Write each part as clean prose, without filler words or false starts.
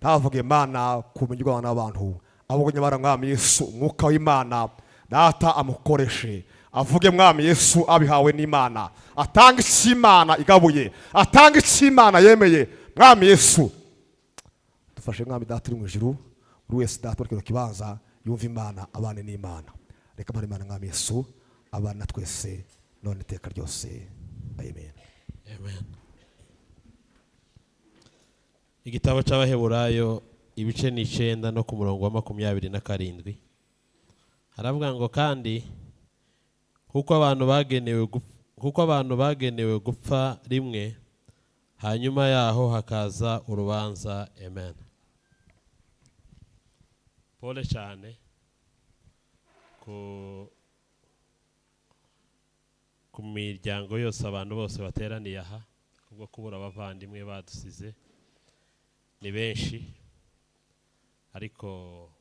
Ntavuge Imana kumenywa n'abantu, ahubwo nyamara, Mwami Yesu, Umwuka w'Imana Data amukoreshe, avuge, Mwami Yesu, abihawe n'Imana, atanga icyo Imana igabuye, atanga icyo Imana yemeye. Mwami Yesu, dufashe. Mwami Data uri mu ijuru, buri wese, Data, uri kino kibanza yumva Imana, abane n'Imana. Reka mpane Imana, Mwami Yesu, abana twese none iteka ryose. Amen. Amen. Igitabo cy'Abaheburayo, ibice ni 9, no ku murongo wa 27, haravuga ngo: "Kandi kuko abantu bagenewe gupfa rimwe, hanyuma yaho hakaza urubanza." Amen. Pole cyane ku miryango yose, abantu bose bateraniye aha kubwo kubura abavandimwe badusize. Ni benshi, ariko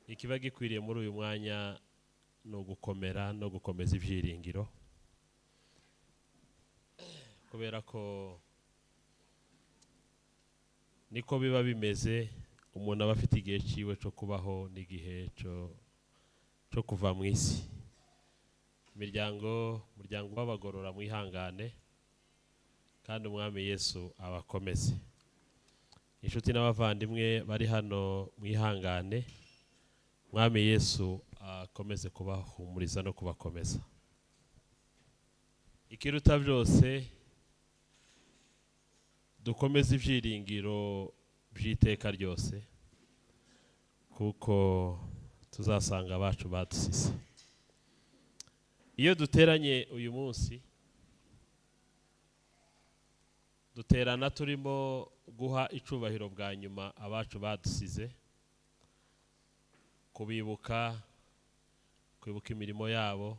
ikiba gikwiriye muri uyu mwanya ni ugukomera no gukomeza ibyiringiro, kubera ko niko biba bimeze. Umuntu aba afite igihe cyiwe cyo kubaho n'igihe cyo kuva mu isi. Imiryango, umuryango w'abagorora, mwihangane, kandi Umwami Yesu abakomeze. Inshuti n'abavandimwe bari hano, mwihangane, Umwami Yesu akomeze kubahumuriza no kubakomeza. Ikiruta byose, dukomeze ibyiringiro by'iteka ryose, kuko tuzasanga abacu badusize. Iyo duteranye uyu munsi, duterana turimo guha icubahiro bwa nyuma abacu badusize, kubibuka, kwibuka imirimo yabo,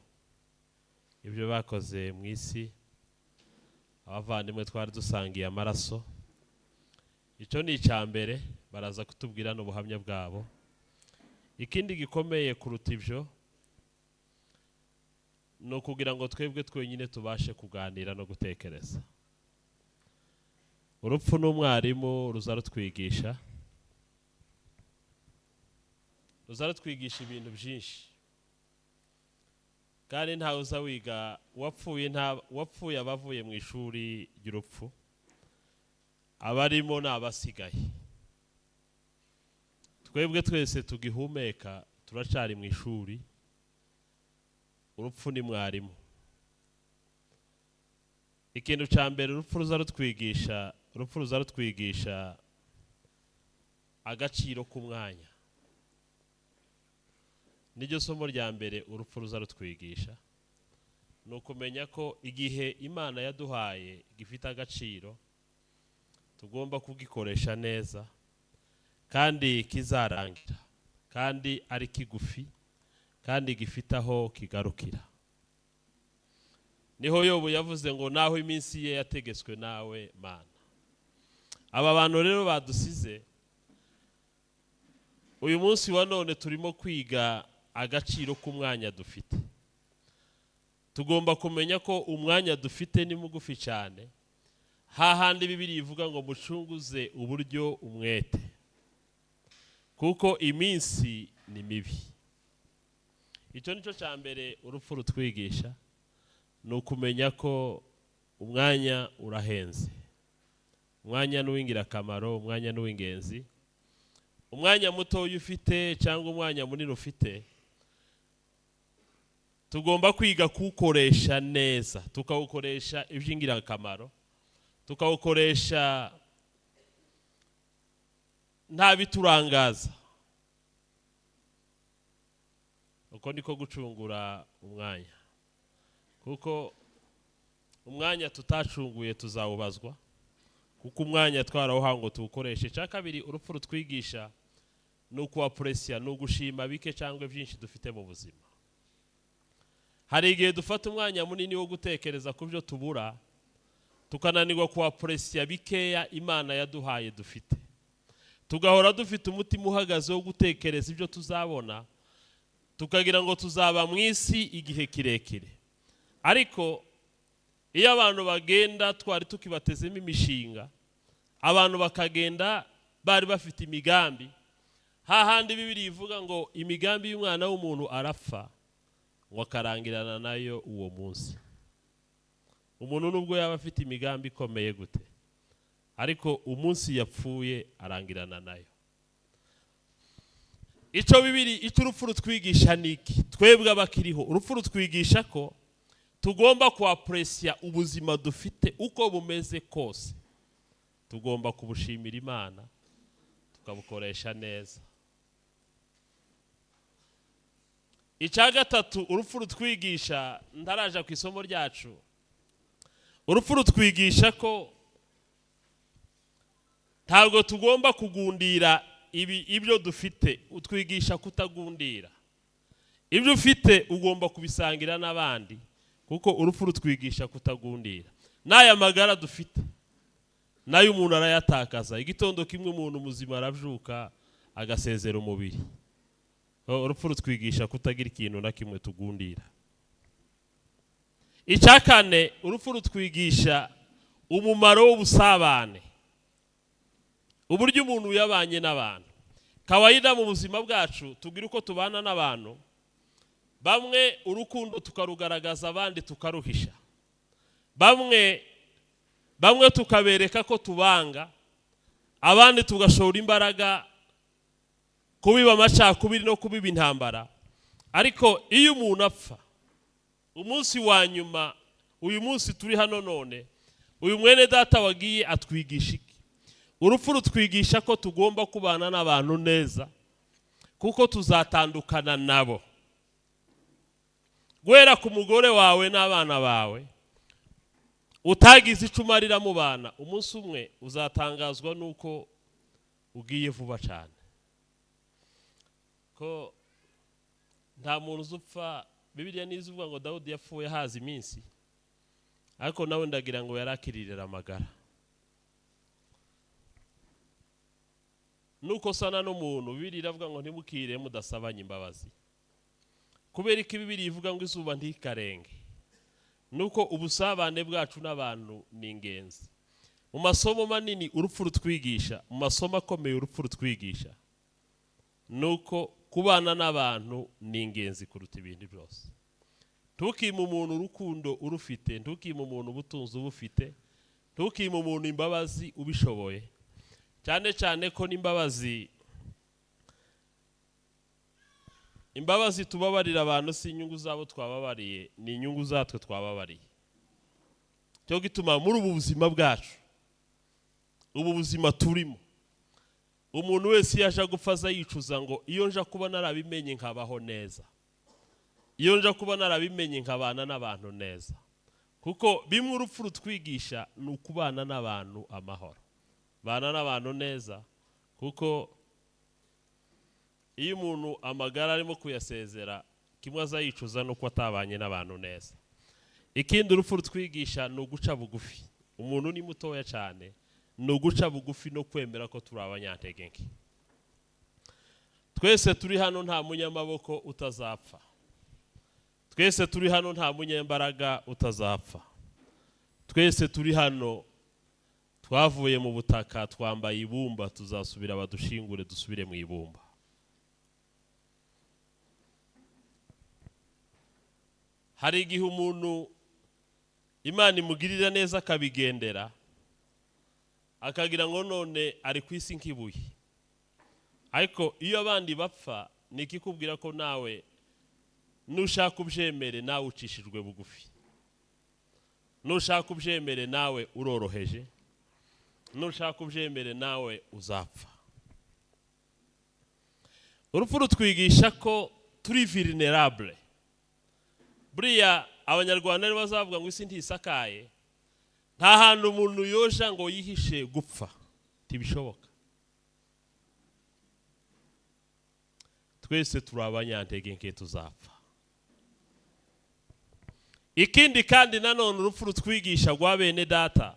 ibyo bakoze mu isi, abavandimwe twari dusangiye amaraso. Icyo ni icya mbere, baraza kutubwira n'ubuhamya bwabo. Ikindi gikomeye kuruta ibyo ni ukugira ngo twebwe twenyine tubashe kuganira no gutekereza. Urupfu n'umwarimu ruza rutwigisha, ruza rutwigisha ibintu byinshi, kandi ntawe uza wiga uwapfuye. Nta uwapfuye aba avuye mu ishuri ry'urupfu, abarimo ni abasigaye. Twebwe twese tugihumeka turacyari mu ishuri. Urupfu ni mwarimu. Ikintu cya mbere urupfu ruza rutwigisha, urupfu ruza rutwigisha agaciro k'umwanya. Niryo somo rya mbere urupfu ruza rutwigisha, ni ukumenya ko igihe Imana yaduhaye gifite agaciro, tugomba kugikoresha neza, kandi kizarangira, kandi ari kigufi, kandi gifite aho kigarukira. Niho Yobu yavuze ngo naho iminsi ye yategetswe nawe, Mana. Aba bantu rero badusize, uyu munsi wa none turimo kwiga agaciro k'umwanya dufite. Tugomba kumenya ko umwanya dufite ni mugufi cyane, hahandi Bibiliya ivuga ngo mucunguze uburyo umwete, kuko iminsi ni mibi. Icyo ni cyo cya mbere urupfu rutwigisha, ni ukumenya ko umwanya urahenze, umwanya ni uw'ingirakamaro, umwanya ni uw'ingenzi. Umwanya mutoya ufite cyangwa umwanya munini ufite, tugomba kwiga kuwukoresha neza, tukawukoresha iby'ingirakamaro, tukawukoresha nta biturangaza. Uko niko gucungura umwanya, kuko umwanya tutacunguye tuzawubazwa, kuko umwanya twarawuhawe ngo tuwukoreshe. Icya kabiri urupfu rutwigisha ni ukuwappreciate, ni ugushima bike cyangwa byinshi dufite mu buzima. Hari igihe dufata umwanya munini wo gutekereza ku byo tubura, tukananirwa kuwappreciate bikeya Imana yaduhaye dufite. Tugahora dufite umutima uhagaze wo gutekereza ibyo tuzabona, tukagira ngo tuzaba mu isi igihe kirekire. Ariko iyo abantu bagenda twari tukibatezemo imishinga, abantu bakagenda. Bari bafite imigambi. Hahandi Bibiri ivuga ngo imigambi y'umwana w'umuntu arapfa ngo akarangirana nayo uwo munsi. Umuntu nubwo yaba afite imigambi ikomeye gute, ariko umunsi yapfuye arangirana nayo. Icyo Bibiri, icyo urupfu rutwigisha ni iki? Twebwe abakiriho, urupfu rutwigisha ko tugomba kwapprécier ubuzima dufite uko bumeze kose. Tugomba kubushimira Imana, tukabukoresha neza. Icya gatatu urupfu rutwigisha, ndaraja ku isomo ryacu, urupfu rutwigisha ko ntabwo tugomba kugundira ibi ibyo dufite. Utwigisha kutagundira ibyo ufite, ugomba kubisangira n'abandi, kuko urupfu rutwigisha kutagundira. N'aya magara dufite nayo umuntu arayatakaza. Igitondo kimwe umuntu muzima arabyuka agasezera umubiri. Urupfu rutwigisha kutagira ikintu na kimwe tugundira. Icya kane, urupfu rutwigisha umumaro w'ubusabane, uburyo umuntu yabanye n'abantu. Kawaida mu buzima bwacu tugira uko tubana n'abantu. Bamwe urukundo tukarugaragaza, abandi tukaruhisha. Bamwe tukabereka ko tubanga, abandi tugashora imbaraga kubiba amacakubiri no kubiba intambara. Ariko iyo umuntu apfa, umunsi wa nyuma, uyu munsi turi hano none, uyu mwene data wagiye atwigisha iki? Urupfu rutwigisha ko tugomba kubana n'abantu neza, kuko tuzatandukana nabo. Guhera ku mugore wawe n'abana bawe utagize icyo umarira mu bana, umunsi umwe uzatangazwa n'uko ugiye vuba cyane, ko nta muntu uzupfa. Bibiliya nizo ivuga ngo Dawudi yapfuye haza iminsi, ariko nawe ndagira ngo yarakiririra amagara. Nuko sana n'umuntu, Bibiliya iravuga ngo ntimukire mudasabanye imbabazi. Kubera ko Bibiliya ivuga ngo izuba ntikarenge, nuko ubusabane bwacu n'abantu ni ingenzi. Mu masomo manini urupfu rutwigisha, mu masomo akomeye urupfu rutwigisha, nuko kubana n'abantu ni ingenzi kuruta ibintu byose. Ntukime umuntu urukundo urufite, ntukime umuntu ubutunzi ubufite, ntukime umuntu imbabazi ubishoboye. Cyane cyane ko n'imbabazi, imbabazi tubabarira abantu si inyungu zabo twababariye, ni inyungu zatwe twababariye. Cyo gituma muri ubu buzima bwacu, ubu buzima turimo, umuntu wese iyo aje gupfa aza yicuza ngo iyo nja kuba narabimenye nkabaho neza, iyo nja kuba narabimenye nkabana n'abantu neza. Kuko bimwe urupfu rutwigisha ni ukubana n'abantu amahoro, bana n'abantu neza, kuko iyo umuntu amagara arimo kuyasezera, kimwe aza yicuza nuko atabanye n'abantu neza. Ikindi urupfu rutwigisha ni uguca bugufi. Umuntu ni mutoya cyane, ni uguca bugufi no kwemera ko turi abanyantege nke. Twese turi hano nta munyamaboko utazapfa, twese turi hano nta munyembaraga utazapfa, twese turi hano twavuye mu butaka, twambaye ibumba, tuzasubira badushingure dusubire mu ibumba. Hari igihe umuntu Imana imugirira neza akabigendera, akagira ngo none ari ku isi nk'ibuye. Ariko iyo abandi bapfa, ni ikikubwira ko nawe nushaka ubyemere nawe ucishijwe bugufi, nushaka ubyemere nawe uroroheje, nushaka ubyemere nawe uzapfa. Urupfu rutwigisha ko turi vulnerable. Buriya Abanyarwanda rero bazavuga ngo isi ntisakaye, nta hantu umuntu yoja ngo yihishe gupfa, ntibishoboka. Twese turi abanyantege nke, tuzapfa. Ikindi kandi nanone urupfu rutwigisha rwa bene data,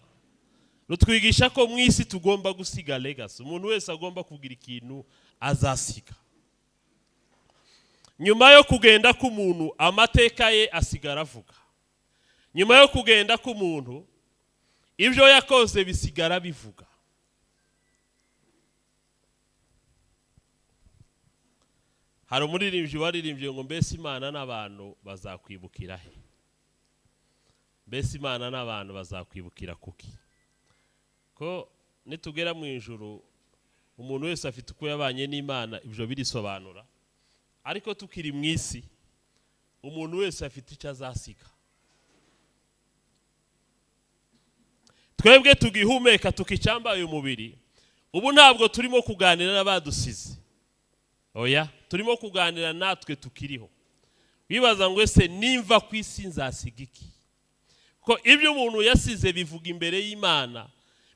rutwigisha ko mu isi tugomba gusiga legacy. Umuntu wese agomba kugira ikintu azasiga. Nyuma yo kugenda k'umuntu, amateka ye asigara avuga. Nyuma yo kugenda k'umuntu, ibyo yakoze bisigara bivuga. Hari umuririmbyi waririmbye ngo mbese Imana n'abantu bazakwibukira he? Mbese Imana n'abantu bazakwibukira kuki? Ko nitugera mu ijuru umuntu wese afite uko yabanye n'Imana, ibyo birisobanura. Ariko tukiri mu isi umuntu wese afite icyo azasiga. Twebwe tugihumeka tukicambaye umubiri, ubu ntabwo turimo kuganira n'abadusize. Oya, turimo kuganira natwe tukiriho. Wibaza ngo ese nimva ku isi nzasiga iki? Ko ibyo umuntu yasize bivuga imbere y'Imana,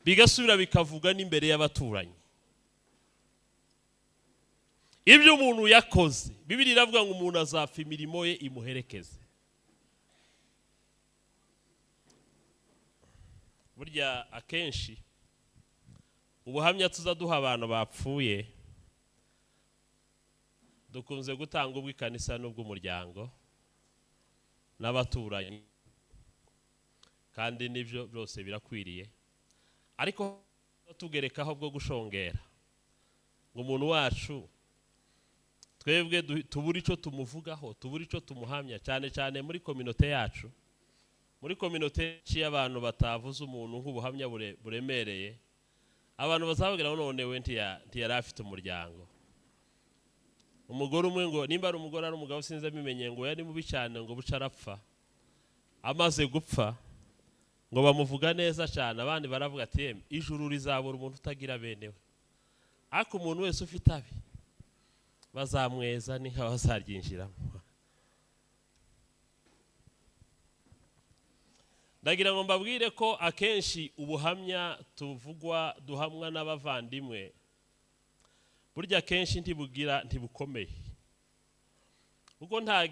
bigasubira bikavuga n'imbere y'abaturanyi. Ibyo umuntu yakoze, Bibiliya iravuga ngo umuntu azapfa imirimo ye imuherekeze. Burya akenshi ubuhamya tuzaduha abantu bapfuye dukunze gutanga ubw'ikanisa n'ubw'umuryango n'abaturanyi, kandi nibyo byose birakwiriye, ariko tugerekaho bwo gushongera ngo umuntu wacu twebwe tubura icyo tumuvugaho, tubura icyo tumuhamya, cyane cyane muri kominote yacu. Muri kominote y'abantu batavuze umuntu nk'ubuhamya buremereye, abantu bazababwira ngo none we ntiyari afite umuryango. Umugore umwe ngo nimba ari umugore ari umugabo sinzi abimenye, ngo yari mubi cyane ngo buca arapfa. Amaze gupfa ngo bamuvuga neza cyane, abandi baravuga ati yemwe ijuru rizabura umuntu utagira bene we, ariko umuntu wese ufite abe bazamweza ni nka bazaryinjiramo. Ndagira ngo mbabwire ko akenshi ubuhamya tuvugwa duhamwa n'abavandimwe burya akenshi ntibugira ntibukomeye, kuko nta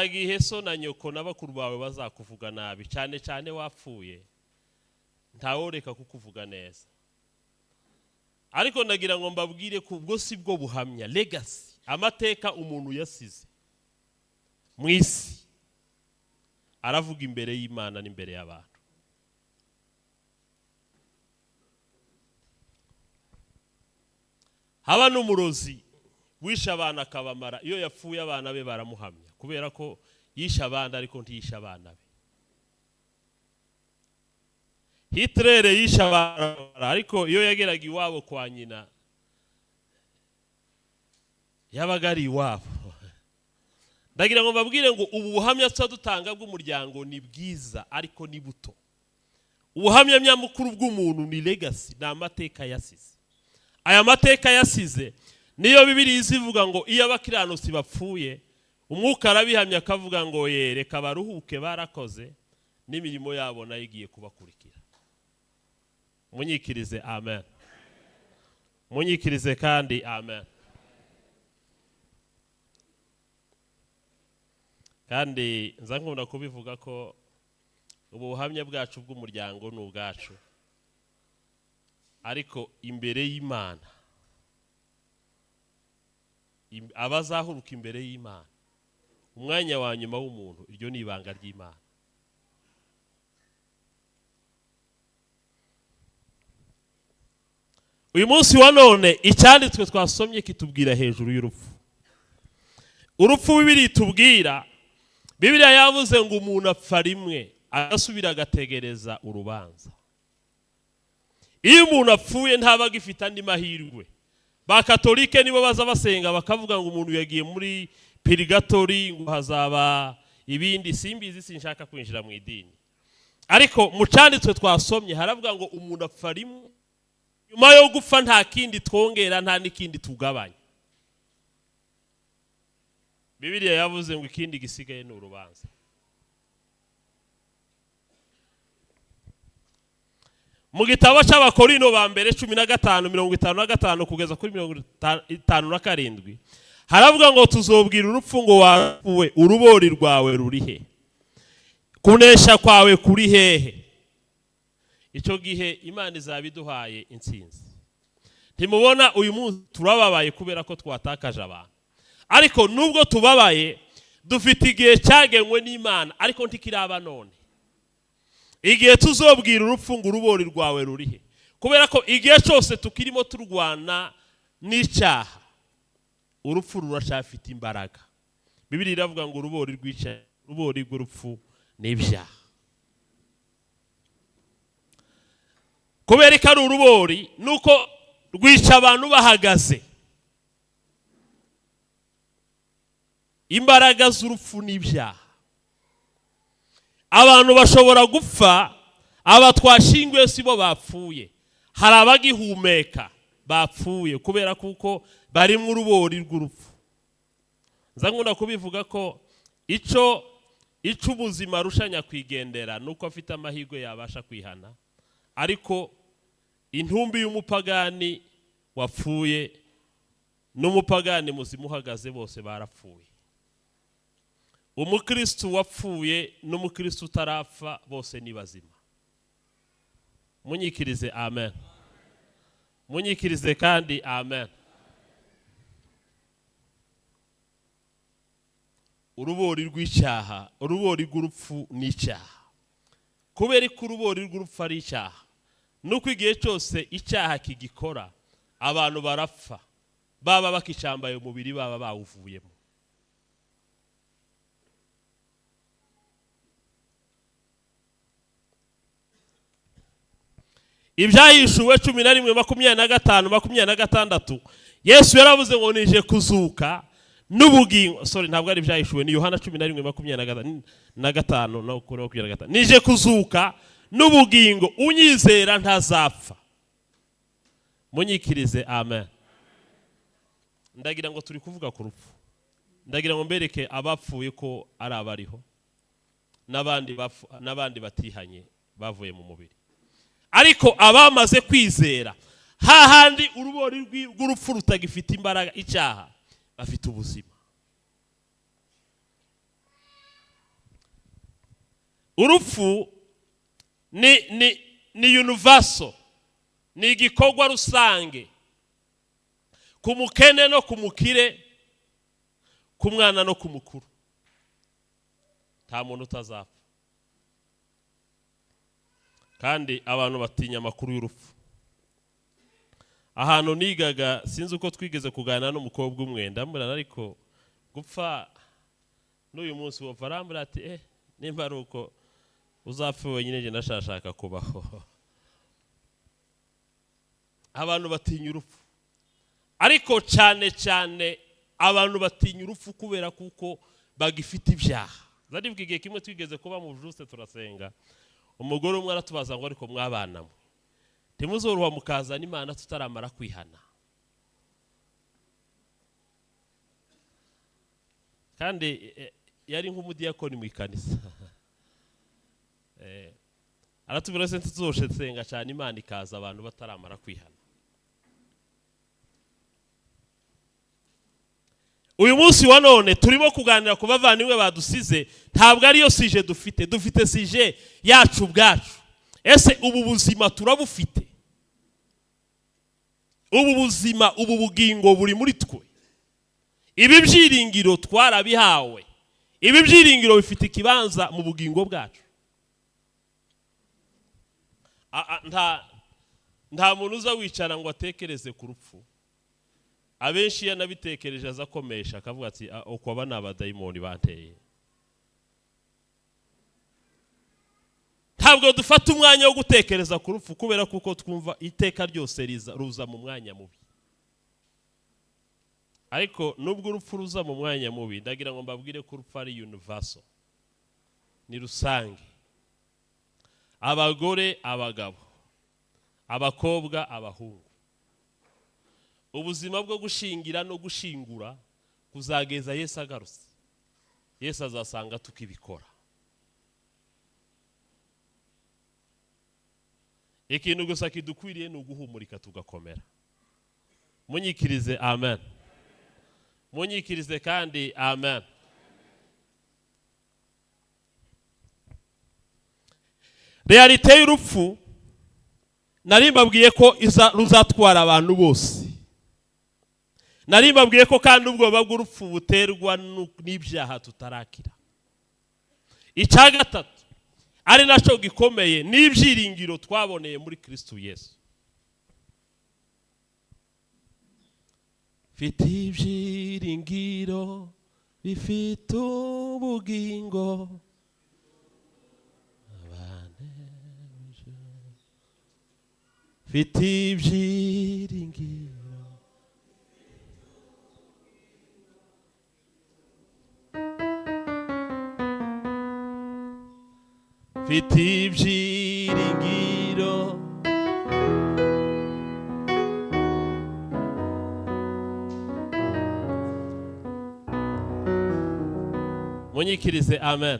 gihe so na nyoko na bakuru bawe bazakuvuga nabi, cyane cyane wapfuye ntaworeka kukuvuga neza. Ariko ndagira ngo mbabwire ko ubwo si bwo buhamya, legacy, amateka umuntu yasize mu isi aravuga imbere y'Imana n'imbere y'abantu. Haba n'umurozi wishe abana akabamara, iyo yapfuye abana be baramuhamya kubera ko yishe abana ariko ntiyishe abana be. Hitler yishe abana ariko iyo yageraga iwabo kwa nyina yabaga ari iwabo. Ndagira ngo mbabwire ngo ubu buhamya tuba dutanga bw'umuryango ni bwiza ariko ni buto. Ubuhamya nyamukuru bw'umuntu ni legacy, ni amateka yasize. Aya mateka yasize niyo Bibiliya izivuga ngo iyo abakiranutsi bapfuye umwuka arabihamya akavuga ngo yereka baruhuke barakoze n'imirimo yabo nayo igiye kubakurikira. Munyikirize amen. Munyikirize kandi amen. Kandi nza nkunda kubivuga ko ubu buhamya bwacu bw'umuryango ni ubwacu, ariko imbere y'Imana abazahuruka imbere y'Imana umwanya wa nyuma w'umuntu, iryo ni ibanga ry'Imana. Uyu munsi wa none icyanditswe twasomye kitubwira hejuru y'urupfu. Urupfu Bibiliya itubwira, Bibiliya yavuze ngo umuntu apfa rimwe agasubira agategereza urubanza. Iyo umuntu apfuye ntaba agifite andi mahirwe. Ba Katolike nibo baza basenga bakavuga ngo umuntu yagiye muri purigatori ngo hazaba ibindi, simbizi sinshaka kwinjira mu idini. Ariko mu cyanditswe twasomye haravuga ngo umuntu apfa rimwe, nyuma yo gupfa nta kindi twongera nta n'ikindi tugabanya. Bibiliya yavuze ngo ikindi gisigaye ni urubanza. Mu gitabo cy'Abakorino ba mbere 15:55 kugeza kuri 57 haravuga ngo tuzobwira urupfu ngo wapfuwe urubori rwawe ruri he, kunesha kwawe kuri hehe. Icyo gihe Imana izabiduhaye intsinzi. Ntimubona uyu munsi turababaye kubera ko twatakaje abantu, ariko nubwo tubabaye dufite igihe cyagenwe n'Imana, ariko ntikiraba none. Igihe tuzobwira urupfu ngo urubori rwawe rurihe, kubera ko igihe cyose tukirimo turwana n'icyaha Urupfu ruracafite imbaraga. Bibiliya iravuga ngo urubori rwica, urubori rw'urupfu ni ibyaha. Kubera ko ari urubori nuko rwica abantu bahagaze. Imbaraga z'urupfu n'ibyaha. Abantu bashobora gupfa, aba twashyinguye si bo bapfuye, hari abagihumeka bapfuye kubera kuko bari mu rubori rw'urupfu. Nza nkunda kubivuga ko icyo ubuzima arushanya kwigendera nuko afite amahirwe yabasha kwihana, ariko intumbi y'umupagani wapfuye n'umupagani muzima uhagaze bose barapfuye. Umukristo wapfuye n'umukristo utarapfa bose ni bazima. Munyikirize amen. Munyikirize kandi amen. Urubori rw'icyaha, urubori rw'urupfu ni icyaha. Kubera ko urubori rw'urupfu ari icyaha, nuko igihe cyose icyaha kigikora abantu barapfa, baba bakicambaye umubiri, baba bawuvuyemo. Ibyahishuwe 11:25 26, Yesu yaravuze ngo nije kuzuka n'ubugingo. Sorry, ntabwo ari ibyahishuwe, ni Yohana 11:25 na 25. Nije kuzuka n'ubugingo, unyizera ntazapfa. Munyikirize amen. Ndagira ngo turi kuvuga ku rupfu, ndagira ngo mbereke abapfuye ko ari abariho n'abandi batihanye bavuye mu mubiri, ariko abamaze kwizera hahandi urubori rw'urupfu rutagifite imbaraga, icyaha, bafite ubuzima. Urupfu ni universal, ni igikorwa rusange ku mukene no ku mukire, ku mwana no ku mukuru. Nta muntu utazapfa. Kandi abantu batinya amakuru y'urupfu. Ahantu nigaga sinzi uko twigeze kuganira n'umukobwa umwe, ndamubwira ariko gupfa n'uyu munsi wopfa, arambwira ati nimba ari uko uzapfa wenyine, njye ndashaka kubaho. Abantu batinya urupfu, ariko cyane cyane abantu batinya urupfu kubera kuko bagifite ibyaha. Zarivuga igihe kimwe twigeze kuba mu Juse turasenga, umugore umwe aratubaza ngo ariko mwabana mwe ntimuzoroha mukazana Imana tutaramara kwihana? Kandi yari nk'umudiyakoni mu ikanisa. Aratubwira se ntituzoshe cyane Imana ikaza abantu bataramara kwihana. Uyu munsi wa none turimo kuganira ku bavandimwe badusize, ntabwo ariyo sije dufite, dufite sije yacu ubwacu. Ese ubu buzima turabufite? Ubu buzima, ubu bugingo buri muri twe. Ibi byiringiro twarabihawe. Ibi byiringiro bifite ikibanza mu bugingo bwacu. Nta muntu uza wicara ngo atekereze ku rupfu. Abenshi yanabitekereje azakomesha akavuga ati uko aba ni abadayimoni banteye. Ntabwo dufata umwanya wo gutekereza ku rupfu kubera kuko twumva iteka ryose ruza mu mwanya mubi. Ariko nubwo urupfu ruza mu mwanya mubi, ndagira ngo mbabwire ko urupfu ari universal, ni rusange. Abagore, abagabo, abakobwa, abahungu, ubuzima bwo gushingira no gushingura kuzageza Yesu agarutse. Yesu azasanga tukibikora. Ikintu gusa kidukwiriye ni uguhumurika tugakomera. Munyikirize amen. Munyikirize kandi amen. Realite y'urupfu nari mbabwiye ko ruzatwara abantu bose. Nari mbabwiye ko kandi ubwoba bw'urupfu buterwa n'ibyaha tutarakira. Icya gatatu ari nacyo gikomeye n'ibyiringiro twaboneye muri Kristo Yesu. Mfite ibyiringiro bifite ubugingo, mfite ibyiringiro. Mfite ibyiringiro. Munyikirize amen.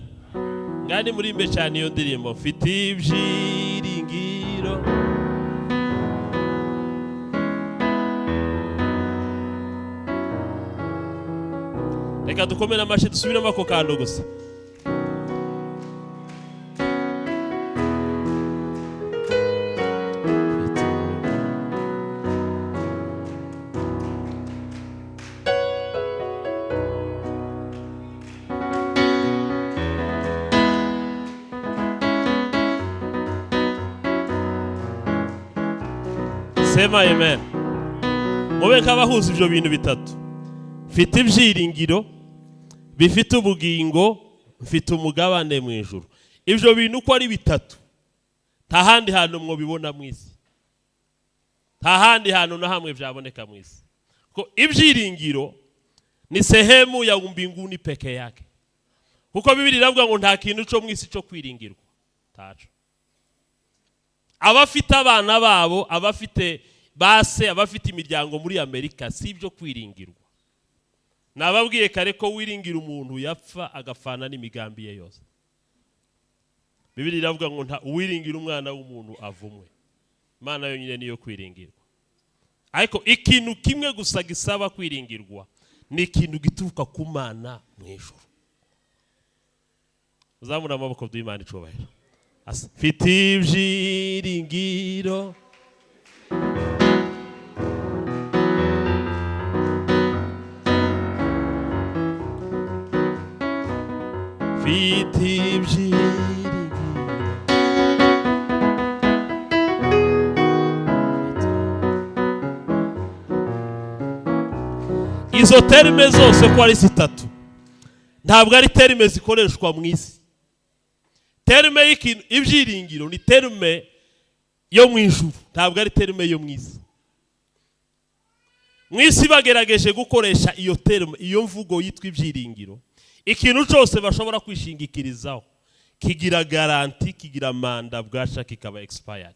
Ngani murimbe cyane iyo ndirimbo, mfite ibyiringiro. Reka dukomere amashyi, dusubiremo ako kantu gusa. Sema amen. Mube nk'abahuza ibyo bintu bitatu. Mfite ibyiringiro bifite ubugingo, mfite umugabane mu ijuru. Ibyo bintu uko ari bitatu, nta handi hantu mwobibona mu isi, nta handi hantu na hamwe byaboneka mu isi. Ko ibyiringiro ni sehemu ya mbinguni peke yake. Kuko Bibiri iravuga ngo nta kintu cyo mu isi cyo kwiringirwa, taco. Abafite abana babo, abafite base, abafite imiryango muri Amerika, si ibyo kwiringirwa. Nababwiye kare ko wiringira umuntu yapfa agafana n'imigambi ye yose. Bibiri iravuga ngo nta uwiringira umwana w'umuntu avumwe. Imana yonyine niyo kwiringirwa. Ariko ikintu kimwe gusa gisaba kwiringirwa ni ikintu gituruka ku Mana mu ijuru. Uzamura amaboko y'Imana icubahiro. Mfite ibyiringiro. Mfite ibyiringiro. Izo terime zose ko ari zitatu, ntabwo ari terime zikoreshwa mu isi. Terime y'ikintu ibyiringiro ni terime yo mu ijuru, ntabwo ari terime yo mu isi. Mu isi bagerageje gukoresha iyo terime, iyo mvugo yitwa ibyiringiro, ikintu cyose bashobora kwishingikirizaho kigira garanti, kigira manda, bwasha kikaba expired.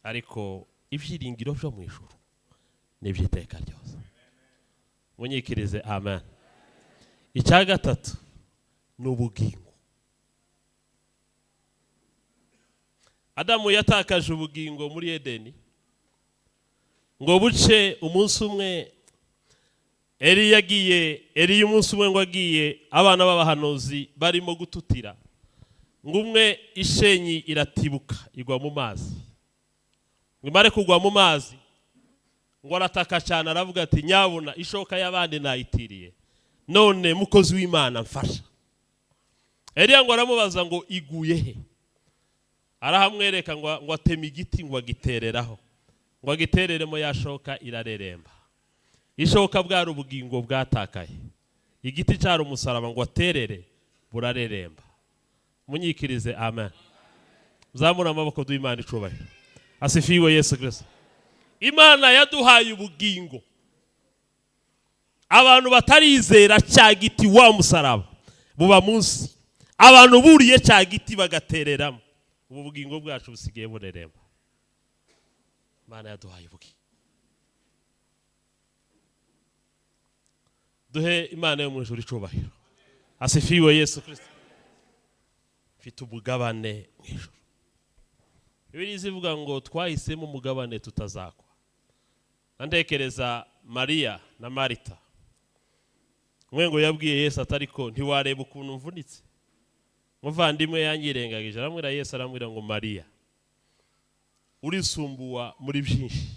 Ariko ibyiringiro byo mu ijuru ni iby'iteka ryose. Munyikirize amen. Icya gatatu ni ubugingo. Adamu yatakaje ubugingo muri Edeni ngo buce umunsi umwe. Eli yagiye, Eli umunsi umwe ngo agiye, abana b'abahanuzi barimo gututira, ngo umwe ishenyi iratibuka igwa mu mazi. Ngo imare kugwa mu mazi, ngo arataka cyane aravuga ati nyabuna ishoka y'abandi nayitiriye, none mukozi w'Imana mfasha. Eliya ngo aramubaza ngo iguye he? Arahamwereka ngo ateme igiti ngo agitereraho, ngo agitereremo yashoka irareremba. Ishoka bwari ubugingo bwatakaye, igiti cyari umusaraba ngo aterere burareremba. Munyikirize amen. Zamura amaboko y'Imana icubahiro. Asifiwe Yesu Kristo. Imana yaduhaye ubugingo. Abantu batarizera cya giti wa musaraba buba munsi, abantu buriye cya giti bagatereramo, ubu bugingo bwacu busigaye bureremba. Imana yaduhaye ubugingo. Duhe Imana yo mu ijuru icubahiro. Asifiwe Yesu Kristo. Mfite umugabane mu ijuru. Bibiliya ivuga ngo twahisemo umugabane tutazakwa. Ndekereza Mariya na Marita. Umwe ngo yabwiye Yesu atariko ntiwareba ukuntu mvunitse, muvandimwe yanyirengagije. Aramwira Yesu aramwira ngo Mariya urisumbuwa muri byinshi,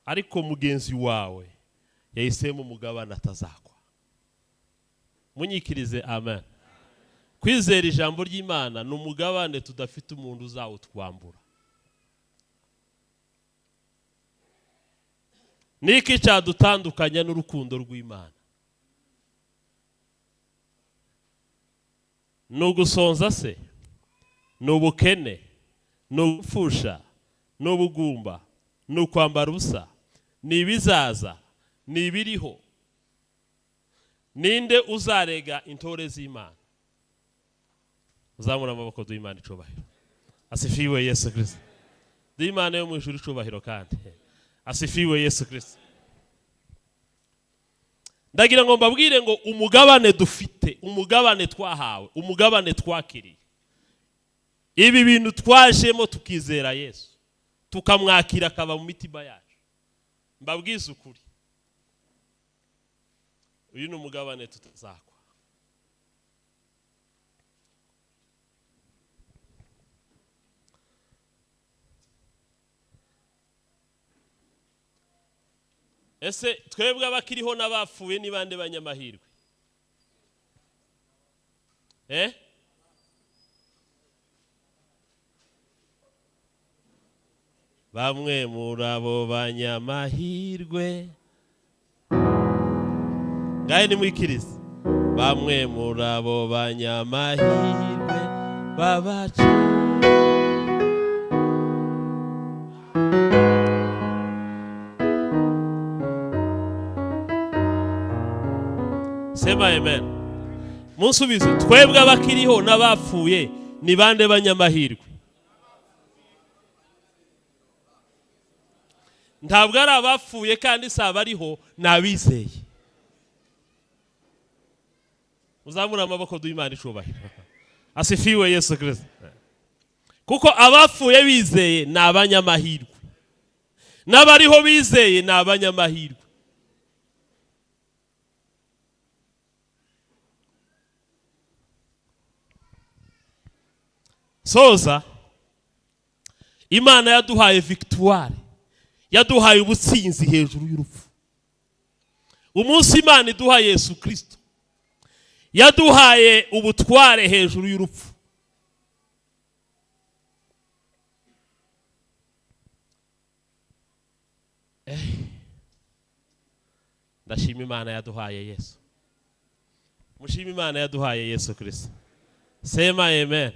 ariko mugenzi wawe yahisemo umugabane atazakwa. Munyikirize amen. Kwizera ijambo ry'Imana ni umugabane tudafite umuntu uzawutwambura. Niki cyadutandukanya n'urukundo rw'Imana? Ni ugusonza se? Ni ubukene? Ni ugupfusha? Ni ubugumba? Ni ukwambara ubusa? Ni ibizaza? Ni ibiriho? Ninde uzarega intore z'Imana? Uzamura amaboko duhe Imana icubahiro. Asifiwe Yesu Kristo. Duhe Imana yo mu ijuru icubahiro kandi. Asifiwe Yesu Kristo. Ndagira ngo mbabwire ngo umugabane dufite, umugabane twahawe, umugabane twakiriye, ibi bintu twajemo tukizera Yesu, tukamwakira akaba mu mitima yacu, mbabwize ukuri, uyu ni umugabane tutazakwa. Ese twebwe abakiriho n'abapfuye ni bande banyamahirwe? Bamwe muri abo banyamahirwe, ngahe nimwikirize, bamwe muri abo banyamahirwe babacu. Sema amen. Munsubize, twebwe abakiriho n'abapfuye ni bande banyamahirwe? Ntabwo ari abapfuye kandi si abariho, ni abizeye. Uzamura amaboko duhe Imana icubahiro. Asifiwe Yesu Kristo. Kuko abapfuye bizeye ni abanyamahirwe, n'abariho bizeye ni abanyamahirwe. Soza, Imana yaduhaye victoire, yaduhaye ubutsinzi hejuru y'urupfu. Umunsi Imana iduha Yesu Kristo, yaduhaye ubutware hejuru y'urupfu. Ndashima Imana yaduhaye Yesu. Mushima Imana yaduhaye Yesu Kristo. Sema amen.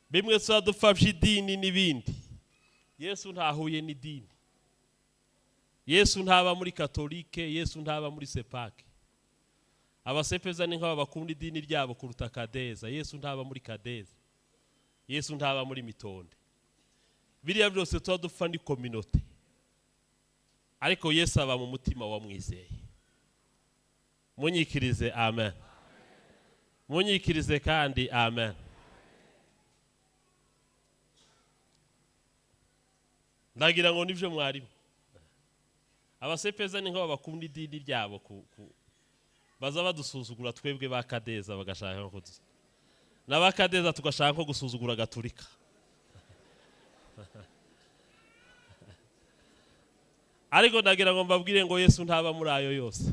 Bimwe tuzadupfa by'idini n'ibindi, Yesu ntahuye n'idini. Yesu ntaba muri katolike, Yesu ntaba muri sepake. Abasepeza ni nk'aba bakunda idini ryabo kuruta kadeza. Yesu ntaba muri kadeza, Yesu ntaba muri mitonde. Biriya byose tuzadupfa ni kominote, ariko Yesu aba mu mutima wa mwizeye. Munyikirize amen. Munyikirize kandi amen. Ndagira ngo nivyo mwarimu. Abasepeza ni nk'aba bakunda idini ryabo baza badusuzugura twebwe ba kadeza, bagashaka nko n'abakadeza tugashaka nko gusuzugura gaturika. Ariko ndagira ngo mbabwire ngo Yesu ntaba muri ayo yose.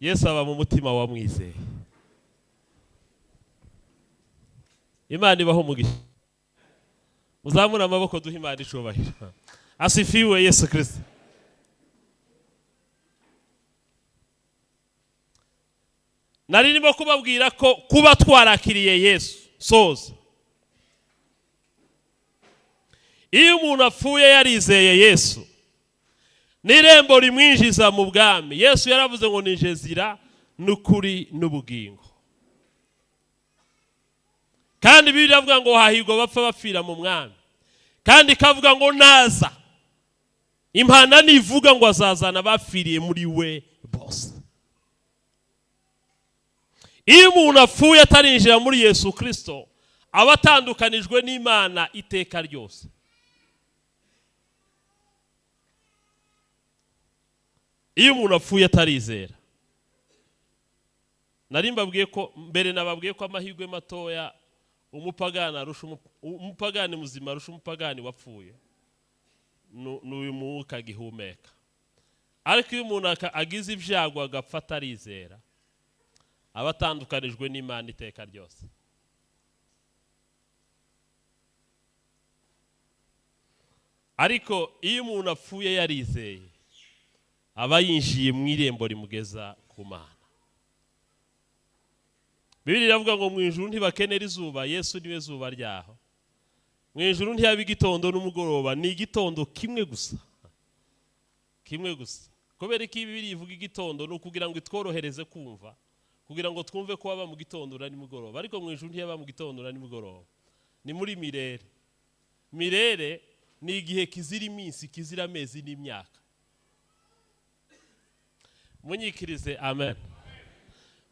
Yesu aba mu mutima wa mwizeye. Imana ibaho umugisha. Muzamure amaboko duhe Imana icubahiro. Asifiwe Yesu Kristo. Nari ndimo kubabwira ko kuba twarakiriye Yesu. Soza, iyo umuntu apfuye yarizeye Yesu, n'irembo rimwinjiza mu bwami. Yesu yaravuze ngo nije nzira n'ukuri n'ubugingo. Kandi Bibiliya iravuga ngo hahirwa bapfa bapfira mu mwami. Kandi ikavuga ngo naza, impana nivuga ngo azazana bapfiriye muri we bose. Iyo umuntu apfuye atarinjira muri Yesu Kristo, aba atandukanijwe n'Imana iteka ryose. Iyo umuntu apfuye atarizera, nari mbabwiye ko mbere nababwiye ko amahirwe matoya umupagani arusha umupagani muzima arusha umupagani wapfuye n'uyu mwuka gihumeka. Ariko iyo umuntu agize ibyago agapfa atarizera, aba atandukanijwe n'Imana iteka ryose. Ariko iyo umuntu apfuye yarizeye, aba yinjiye mu irembo rimugeza ku Mana. Bibiliya iravuga ngo mu ijuru ntibakenera izuba, Yesu niwe zuba ryaho. Mu ijuru ntihaba igitondo n'umugoroba, ni igitondo kimwe gusa, kimwe gusa. Kubera ko Bibiliya ivuga igitondo ni ukugira ngo itworohereze kumva, kugira ngo twumve ko haba mu gitondo na nimugoroba. Ariko mu ijuru ntihaba mu gitondo na nimugoroba, ni muri mirere. Mirere ni igihe kizira iminsi, kizira amezi n'imyaka. Munyikirize amen,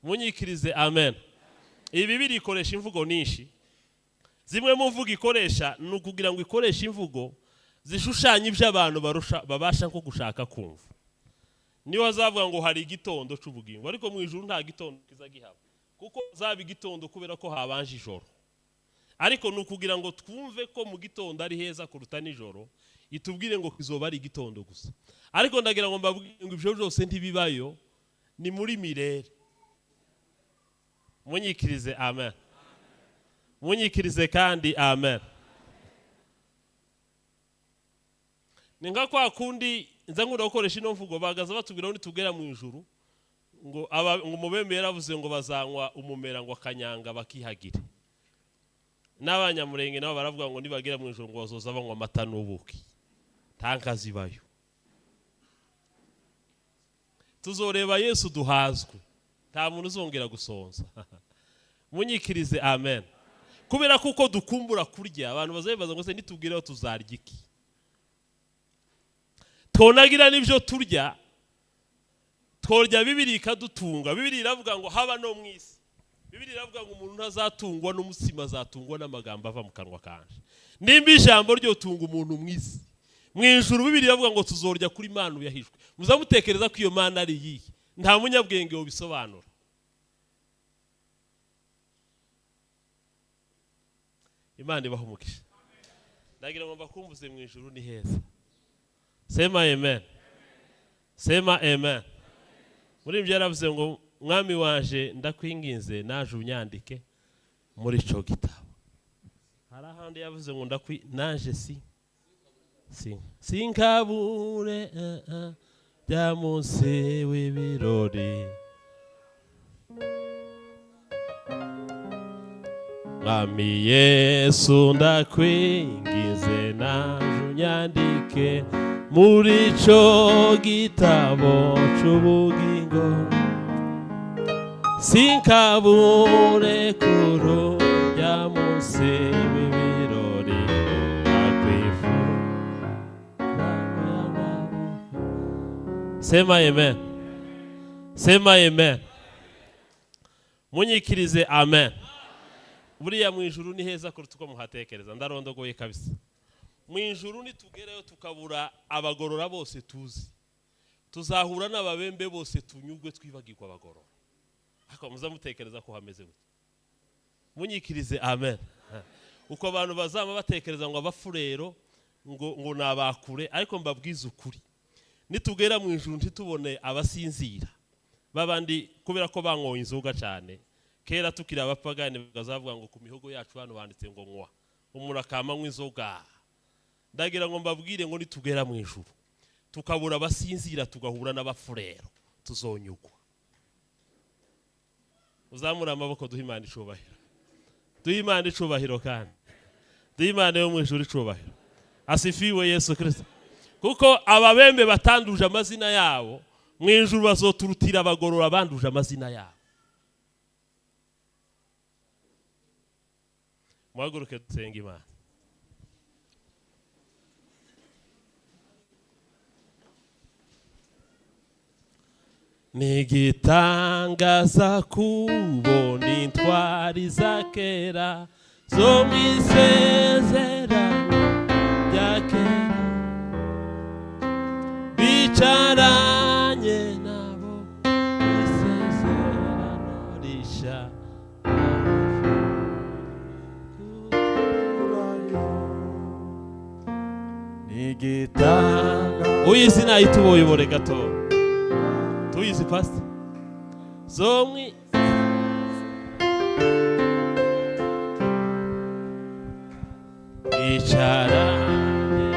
munyikirize amen. Iyi Bibiliya ikoresha imvugo nyinshi. Zimwe mu mvugo ikoresha ni ukugira ngo ikoreshe imvugo zishushanya ibyo abantu babasha nko gushaka kumva. Niyo azavuga ngo hari igitondo cy'ubugingo, ariko mu ijuru nta gitondo kiza gihaba, kuko zaba igitondo kubera ko habanje ijoro. Ariko ni ukugira ngo twumve ko mu gitondo ari heza kuruta nijoro, itubwire ngo kizoba ari igitondo gusa. Ariko ndagira ngo mbabwire ngo ibyo byose ntibibayo, ni muri mirere. Munyikirize amen, munyikirize kandi amen. Ni nka kwa kundi nza nkunda gukoresha ino mvugo, bagaza batubwira ngo nitugera mu ijuru ngo umubembe yaravuze ngo bazanywa umumera ngo akanyanga bakihagire. N'abanyamurenge nabo baravuga ngo nibagera mu ijuru ngo bazoza banywa amata n'ubuki, ntankazibayo. Tuzoreba Yesu duhazwe, nta muntu uzongera gusonza. Munyikirize amen. Kubera kuko dukumbura kurya, abantu bazabibaza ngo se nitubwireho tuzarya iki? Twonagira n'ibyo turya, tworya Bibiliya ikadutunga. Bibiliya iravuga ngo haba no mu isi. Bibiliya iravuga ngo umuntu ntazatungwa n'umutsima, azatungwa n'amagambo ava mu kanwa kanje. Nimba ijambo ryo tunga umuntu mu isi, mu ijuru Bibiliya iravuga ngo tuzorya kuri manu yahishwe. Muzamutekereza ko iyo mana ari iyihe? Nta munyabwenge ubisobanura. Imana ibahe umugisha. Ndagira ngo mbakumbuze mu ijuru ni heza. Sema amen, sema amen. Muri ibyo yaravuze ngo mwami waje ndakwinginze naje unyandike muri ico gitabo. Hari ahandi yavuze ngo naje si sinkabure bya munsi w'ibirori, Mwami Yesu ndakwinginze naje unyandike muri ico gitabo c'ubugingo, sinkabure kuro rya munsi w'ibirori, nakwifuza. Sema amen, sema amen. Munyikirize amen. Buriya mu ijuru ni heza kuruta uko muhatekereza. Ndarondogoye kabisa. Mu ijuru nitugereyo tukabura abagorora bose tuzi, tuzahura n'ababembe bose tunyugwe twibagirwa abagorora. Ariko muzamutekereza ko hameze gute? Munyikirize amen. Uko abantu bazama batekereza ngo abafurero ngo nabakure, ariko mbabwize ukuri, nitugera mu ijuru ntitubone abasinzira babandi kubera ko banyoye inzoga cyane. Kera tukiri abapagani bakazavuga ngo ku mihogo yacu hano banditse ngo nywa, umuntu akamanywa inzoga. Ndagira ngo mbabwire ngo nitugera mu ijuru tukabura abasinzira tugahura n'abafurero, tuzonyugwa. Uzamura amaboko duhe Imana icubahiro, duhe Imana icubahiro, kandi duhe Imana yo mu ijuru icubahiro. Asifiwe Yesu Kristo. Kuko ababembe batanduje amazina yabo mu ijuru bazoturutira abagorora banduje amazina yabo. Muhaguruke dusenge Imana. Nigitangaza kubona intwari za kera zo mu isezerano rya kera, bicaranye nabo isezerano rishya. Uyizi nayituboyobore gato. Tuyizi pastor. Zomwi icaranye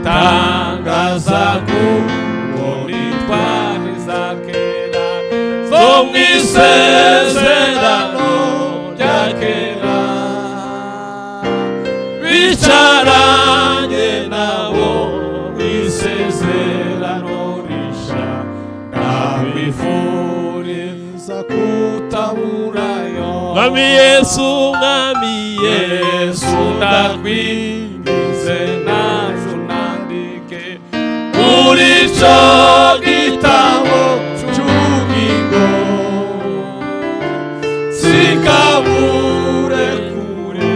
N'igitangaza kubona intwari za kera zo mu isezerano rya kera bicaranye nabo mu isezerano rishya, ndakwifuriza kutaburayo. Mwami Yesu, Mwami Yesu, ndakwinginze, naje unandike muri ico gitabo c'ubugingo, sikabure kure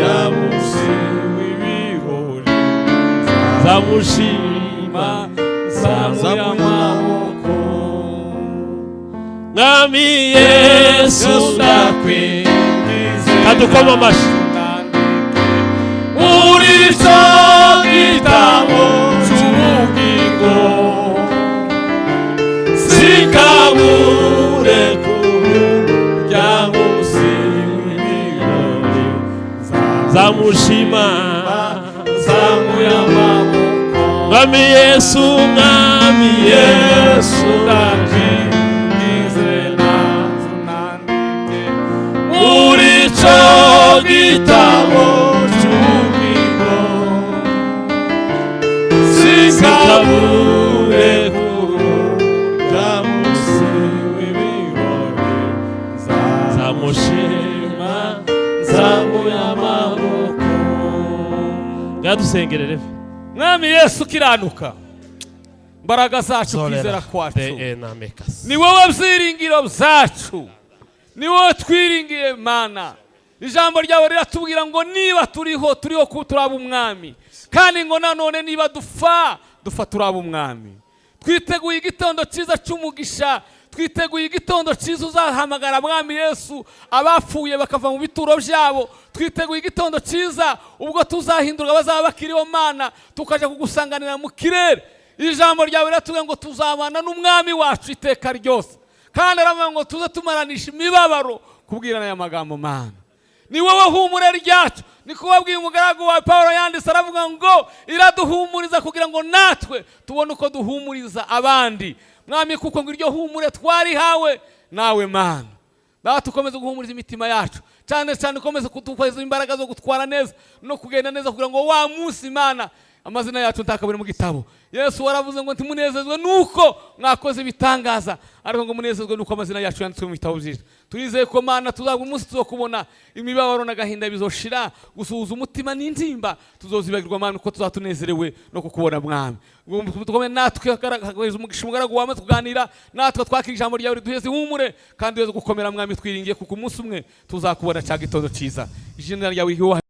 ya musi w'ibirori, Nzamushima nzamuye amaboko. Mwami Yesu, Ndakwinginze, kadukoma amashyi. Muri ico gitabo c'ubugingo, sikabure kure ya musi w'ibirori, Nzamushima nzamuye amaboko. Mwami Yesu, Mwami Yesu, Yesu, ndakwinginze, naze unandike muri ico gitabo c'ubugingo, sikabure kure musi w'ibirori, Nzamushima nzamuye amaboko. Ngadusengerere. Mwami Yesu ukiranuka, mbaraga zacu, kwizera kwacu, ni wowe byiringiro byacu, ni wowe twiringiye Mana. Ijambo ryawe riratubwira ngo niba turiho, turiho kuko turaba umwami, kandi ngo nanone niba dupfa, dupfa turaba umwami. Twiteguye igitondo cyiza cy'umugisha, twiteguye igitondo cyiza uzahamagara, Mwami Yesu, abapfuye bakava mu bituro byabo. Twiteguye igitondo cyiza ubwo tuzahindurwa bazaba bakiriho, Mana, tukajya kugusanganira mu kirere. Ijambo ryawe riratubwira ngo tuzabana n'umwami wacu iteka ryose, kandi aravuga ngo tuze tumaranisha imibabaro kubwirana aya magambo. Mana, ni wowe humure ryacu. Niko wabwiye umugaragu wawe Paul, yanditse aravuga ngo iraduhumuriza kugira ngo natwe tubone uko duhumuriza abandi, Mwami, kuko ngo iryo humure twarihawe nawe, Mana. Data, ukomeze guhumuriza imitima yacu, cyane cyane ukomeze kuduha imbaraga zo gutwara neza no kugenda neza, kugira ngo wa munsi, Imana, amazina yacu ntakabure mu gitabo. Yesu, waravuze ngo ntimunezezwe nuko mwakoze ibitangaza, ariko ngo munezezwe nuko amazina yacu yanditswe mu bitabo byiza. Turizeye ko, Mana, tuzabwa umunsi tuzokubona, imibabaro n'agahinda bizoshira, gusuhuza umutima n'intimba tuzozibagirwa, Mana, uko tuzaba tunezerewe no kukubona. Mwami, tukomeze natwe umugisha umugaragu wawe kuganira natwe, twakira ijambo ryawe riduheze ihumure kandi duheze gukomera. Mwami, twiringiye kuko umunsi umwe tuzakubona cya gitondo cyiza. Izina ryawe ryubahwe.